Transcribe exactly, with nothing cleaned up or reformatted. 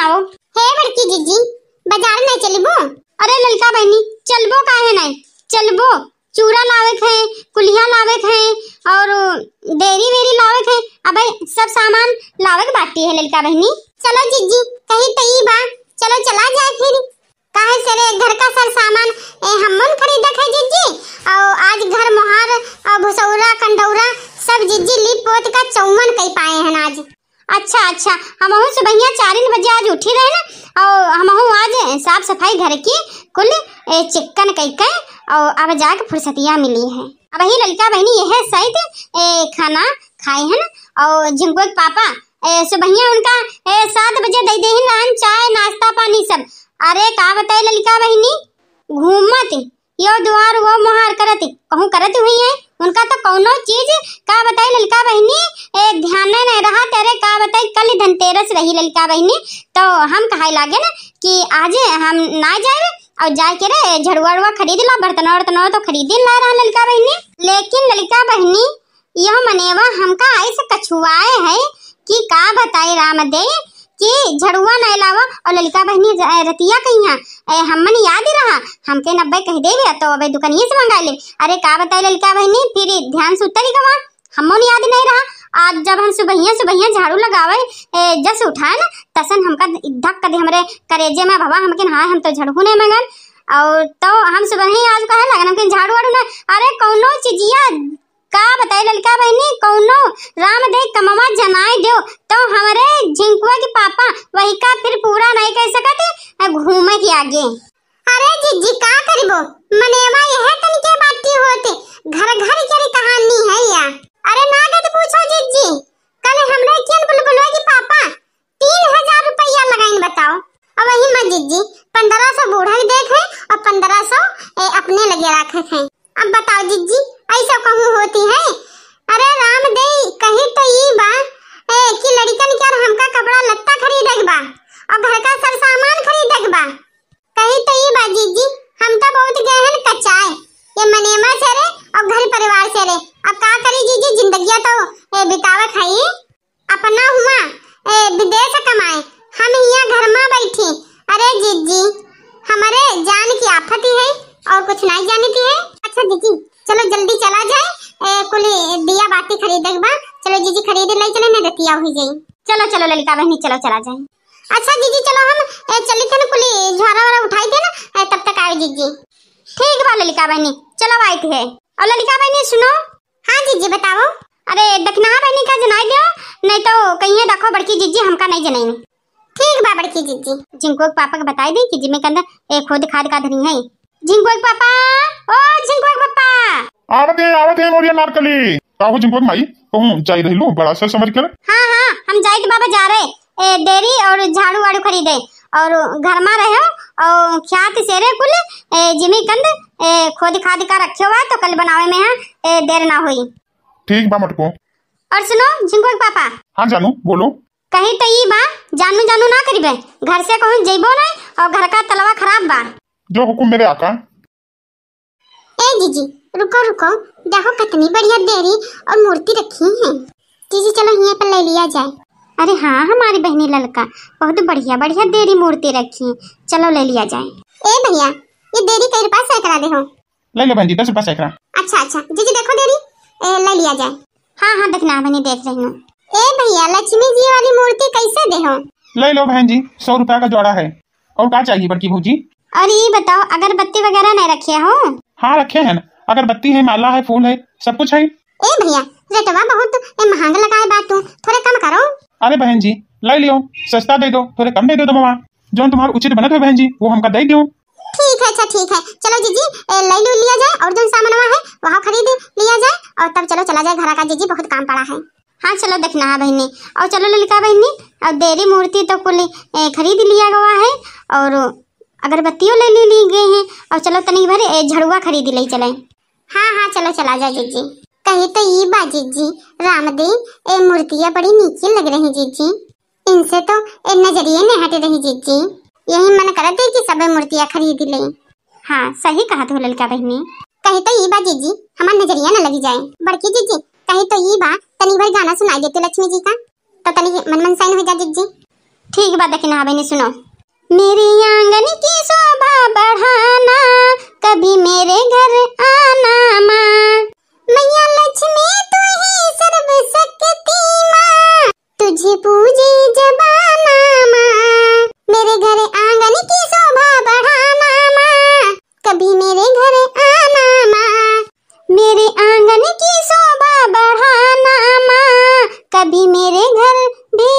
आओ। हे बड़की जिज्जी, बाजार नहीं चलिबो? अरे ललका बहिनी, चलबो काहे नहीं, चलबो। चूड़ा लावे के है, कुलिया लावे के है, और देरी वेरी लावे के है। अबे सब सामान लावे के बाकी है ललका बहिनी। चलो जिज्जी, कही तो ई बा, चलो चला जाए फिर। काहे से रे, घर का सर सामान, ए, हमन खरीदत है जिज्जी, और आज घर मोहार और भुसौरा कंडौरा सब जिज्जी लीप पोत का चौवन कई पाए हैं आज। अच्छा अच्छा, हमहू सुबहिया चारिन बजे आज उठी रहे ना, और हमहू आज साफ सफाई घर की कुल, ए, चिक्कन कई के, और अब जाके फुर्सतिया मिली है। अब ही ललका बहिनी यह सहित, ए, खाना खाए है ना, और झिंकुआ के पापा, ए, सुबहिया उनका, ए, सात बजे दे देहिन रहन चाय नाश्ता पानी सब। अरे का बताई ललका बहिनी, घूमत यो द्वार वो मोहार करत, कहूँ करत हुई है। उनका तो कौनो चीज, का बताई ललका बहिनी, ए, ध्यान नहीं रहा। तेरे का बताई, कल धनतेरस रही ललका बहिनी, तो हम कहाई लागे ना कि आज हम ना जाए और जाके रे झड़ुआ उड़ुआ खरीद ला, बर्तन वर्तन तो खरीद ला रहा ललका बहिनी। लेकिन ललका बहिनी, यह मनेवा हमका ऐसे कछुआए है कि का बताई राम दे कि झड़ुआ नहीं लावा। और ललका बहिनी ज-, रतिया कहिया, ए, हमन याद रहा, हमके नब्बे कह देवे तो अबे दुकानिये से मंगा ले। अरे का बताई ललका बहिनी, फिर ध्यान से उतर गवा, हमन याद नहीं रहा। आज जब हम सुबहिया सुबहिया झाड़ू लगावे, ए, जस उठाए ना, तसन हमका धक्का दे हमरे करेजे में, बाबा हमके नहाए, हम तो झड़ू नहीं मंगन। और तो हम सुबह ही आज कहे लगन हमके झाड़ू वाड़ू ना, अरे कौनो चीजिया का बताई ललका बहिनी, कौनो राम दे कमवा जनाई देव, तो हमरे झिंकुआ के पापा वही का फिर पूरा नहीं कर सकत, आ घूमे के आगे। अरे जिज्जी, का करिबो, मनेवा यह तनिके बाटी होते, घर घर के रे कहानी है या। अरे ना गद पूछो जिज्जी, कल हमरे कियन बुलबुलवा के पापा तीन हजार रुपया लगाइन बताओ। अब वही में जिज्जी, पन्द्रह सौ बूढ़ा के देख है और पन्द्रह सौ, ए, अपने लगे रखे है। अब बताओ जिज्जी, ऐसा कहूँ होती है? अरे राम दे, कही तो ई बा, ए, कि लड़िकन के और हमका कपड़ा लत्ता खरीदे के बा और घर का सर सामान खरीदे के बा। कही तो ई बा जिज्जी, हम तो बहुत गए हैं कचाए, ये मनेमा से रे और घर परिवार से रे। अब का करी जिज्जी, जिंदगिया तो, ए, बितावे खाई। अपना हुआ, ए, विदेश कमाए, हम हियाँ घर में बैठी। अरे जिज्जी, हमरे जान की आफत ही है और कुछ नहीं जानती है। अच्छा जिज्जी, चलो जल्दी चला जाए, ए, कुल दिया बाती खरीदे के बा। चलो जिज्जी, खरीद ले चले, नहीं रतिया हुई जाई। चलो चलो ललिता बहिनी, चलो चला जाए। अच्छा जिज्जी, चलो हम, ए, चली थे ना, कुल झारा वारा उठाई थे ना, ए, तब तक आए जिज्जी। ठीक बा ललिका बहिनी, चलो आई थे। और ललिका बहिनी सुनो, हाँ जिज्जी बताओ। अरे दखिनहा बहिनी का जनाई दियो, नहीं तो कहिए देखो बड़की जिज्जी हमका नहीं जनई। ठीक बा बड़की जिज्जी। झिंकुआ के पापा के बताई दी कि जिमी के अंदर ए खोद खाद का धरी है। झिंकुआ के पापा, ओ झिंकुआ के पापा। आवत है, आवत है मोरिया नारकली। का हो झिंकुआ के माई, कहूँ जाई रहिलू बड़ा सर समझ के? हाँ हाँ, हम जाइत बाबा जा रहे, ए, देरी और झाड़ू वाड़ू खरीदे और घर में रहो और ख्यात से रे कुल, ए, जिमी कंद, ए, खोद खाद का रखे हुआ है तो कल बनावे में है, ए, देर ना होई। ठीक बा मटको। और सुनो झिंकुआ के पापा। हाँ जानू, बोलो। कही तो ई बा, जानू जानू ना करिबे, घर से कहूँ जइबो नहीं और घर का तलवा खराब बा। जो हुकुम मेरे आका। ए जीजी, रुको रुको, देखो कितनी बढ़िया देरी और मूर्ति रखी है। जीजी चलो यहीं पर ले लिया जाए। अरे हाँ हमारी बहनी ललका, बहुत बढ़िया बढ़िया देरी मूर्ति रखी है, चलो ले लिया जाए। ए भैया, ये देरी कई रुपया सैकड़ा दे हो? ले लो बहन जी, दस रुपया सैकड़ा। अच्छा अच्छा जीजी देखो देरी, ए, ले लिया जाए। हाँ हाँ दखिनहा बहिनी देख रही हूँ। ए भैया, लक्ष्मी जी वाली मूर्ति कैसे दे हो? ले लो बहन जी, सौ रुपया का जोड़ा है। और का चाहिए बड़की भौजी? और ये बताओ, अगरबत्ती वगैरह नहीं रखे हो? हाँ रखे हैं, अगरबत्ती है, माला है, फूल है, सब कुछ है। ए भैया, रेटवा बहुत, ए, महंग लगाए बा तू, थोड़े कम करो। अरे बहन जी, ले लियो, सस्ता दे दो, थोड़े कम दे दो दमवा, जौन तुम्हार उचित बनत हो बहन जी, वो हमका दे दियो। ठीक है, अच्छा ठीक है, चलो जीजी, ए, ले लो लिया जाए और जौन सामानवा है वहाँ खरीद लिया जाए और तब चलो चला जाए घर का जीजी, बहुत काम पड़ा है। हाँ चलो दखिनहा बहिनी, और चलो ललिका बहिनी, और देरी मूर्ति तो कुल, ए, खरीद लिया गवा है और अगरबत्तियों ले ली, ली गई है और चलो तनी भर, ए, झड़ुआ खरीद ले चले। हाँ हाँ चलो चला जा जीजी। कही तो ई बा जीजी, रामदी, ए मूर्तिया बड़ी नीची लग रही जीजी। इनसे तो ए नजरिए नहीं हट रही जीजी। यही मन करत है कि सबे मूर्तिया खरीद ले। हाँ सही कहा तू ललिका बहिनी। कही तो ई बा जीजी, हमार नजरिया न लगी जाए। बड़की जीजी, कही तो ई बा, तनी भर गाना सुनाई देते लक्ष्मी जी का, तो तनी मन मनसाइन हो जा जीजी। ठीक बा, दखिनहा बहिनी, सुनो। मेरे आंगन की शोभा बढ़ाना, कभी मेरे घर आना माँ। मैया लक्ष्मी तू ही सर्वशक्ति माँ, तुझे पूजे जबाना माँ। मेरे घर आंगन की शोभा बढ़ाना माँ, कभी मेरे घर आना माँ। मेरे आंगन की शोभा बढ़ाना माँ, कभी मेरे घर भी